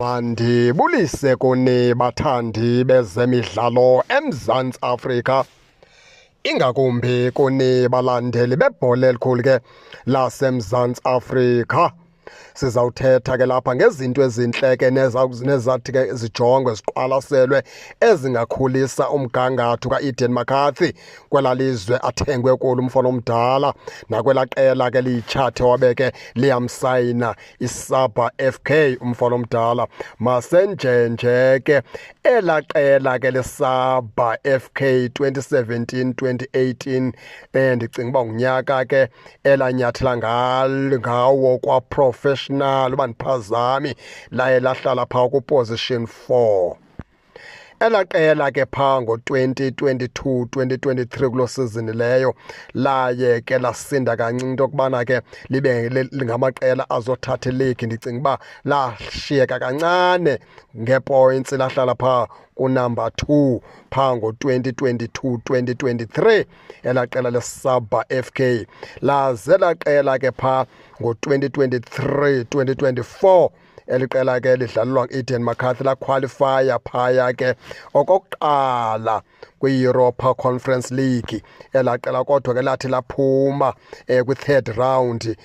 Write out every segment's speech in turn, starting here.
Mandibulise kuni bathandi bezemidlalo eMzantsi Afrika, ingakumbi kuni balandeli bebhola elikhulu ke laseMzantsi Afrika. Sizawuthetha ke lapha ngezinto ezintle ke nezathi ke zijongwe ziqwalaselwe ezingakhulisa umgangatho kaEden McCarthy kwela lizwe athengwe kulo umfana omdala, nakwela qela ke litshathe wabe ke liyamsayina iSabha FK umfana omdala. Masenjenje ke elaa qela ke leSabha FK 2017-2018, ndicinga uba ngunyaka ke elanyathela ngawo kwaprofessional, uba ndiphazami, laye lahlala phaa kuposition 4. Elaa qela ke phaa ngo-2022-2023 kuloo season leyo laye ke lasinda kancinci into yokubana ke libe ngamaqela azothatha ileague. Ndicinga uba lashiyeka kancane ngeepoints, lahlala phaa kunumber 2 phaa ngo-2022-2023 elaa qela leSabha FK. Laze laqela ke phaa ngo-2023-2024 eli qela ke lidlalelwa ngu-Eden McCarthy lakhwalifaya phaya ke okokuqala kwi-Europa Conference League elaa qela, kodwa ke lathi laphuma kwi-third round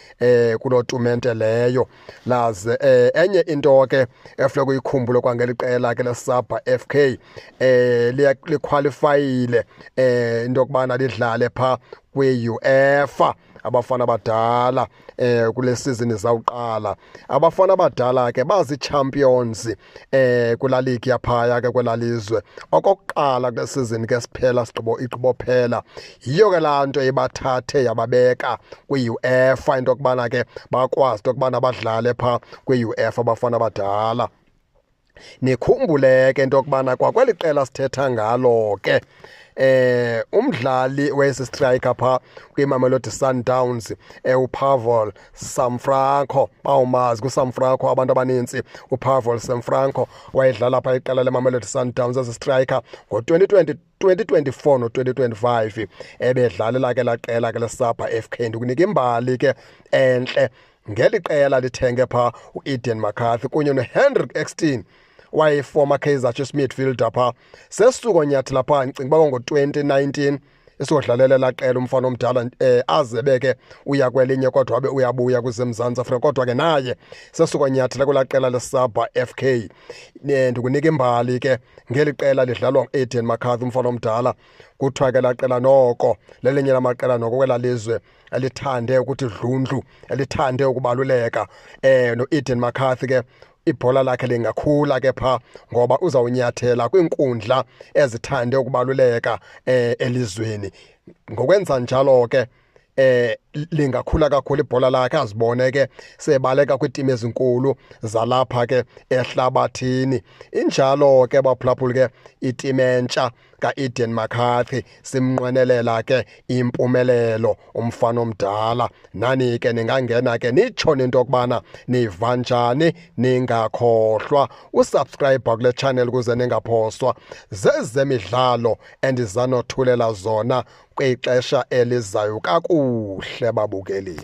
kuloo tumente leyo. Laze enye into ke efuneka uyikhumbule kwangeli qela ke leSabha FK, likhwalifayile into yokubana lidlale phaa kwi-UEFA abafana abadala kule season izawuqala. Abafana abadala ke bazi-champions kula league yaphaya ke kwela lizwe okokuqala kule season ke siphela sigqibo igqibophela. Yiyo ke laa nto ibathathe yababeka kwi-UEFA into yokubana ke bakwazi into yokubana badlale phaa kwi-UEFA abafana abadala. Nikhumbule ke into yokubana kwakweli qela sithetha ngalo ke umdlali wesi striker pha kwiMamelodi Sundowns, uPavel Samfranco, bawumazi kuSamfranco abantu abaninzi. uPavel Samfranco wayedlala pha iqela leMamelodi Sundowns as striker ngo-2020 2024 no-2025, ebedlalela ke laa qela ke leSabha FK. Ndikunika imbali ke entle ngeli qela lithenge pha uEden McCarthy kunye noHendrik Ekstein, wayeformer Kaizer Chiefs midfielder pha. Sesuka onyathela pha, ndicinga uba ngo-2019 esiyodlalela elaa qela umfana omdala, aze ke uya kwelinye kodwa wabe uyabuya kuzeMzantsi Afrika, kodwa ke naye sesuka onyathela kwelaa qela leSabha FK. Ndikunika imbali ke ngeli qela lidlalwa ngu-Eden McCarthy umfana omdala. Kuthiwa ke laa qela noko lelinye lamaqela noko kwelaa lizwe elithande ukuthi dlundlu, elithande ukubaluleka. No-Eden McCarthy ke ibhola lakhe lingakhula ke pha ngoba uzawunyathela kwiinkundla ezithande ukubaluleka elizweni. Ngokwenza njalo ke lingakhula kakhulu ibhola lakhe, azibone ke sebaleka kwiitimu ezinkulu zalapha ke ehlabathini. Injalo ke baphulaphuli ke itimu entsha kaEden McCarthy, simnqwenelela ke impumelelo umfana omdala. Nani ke ningangena ke nitsho into yokubana niva njani, ningakhohlwa usubscribe kule channel ukuze ningaphoswa zezemidlalo endizanothulela zona kwixesha elizayo. Kakuhle babukeli.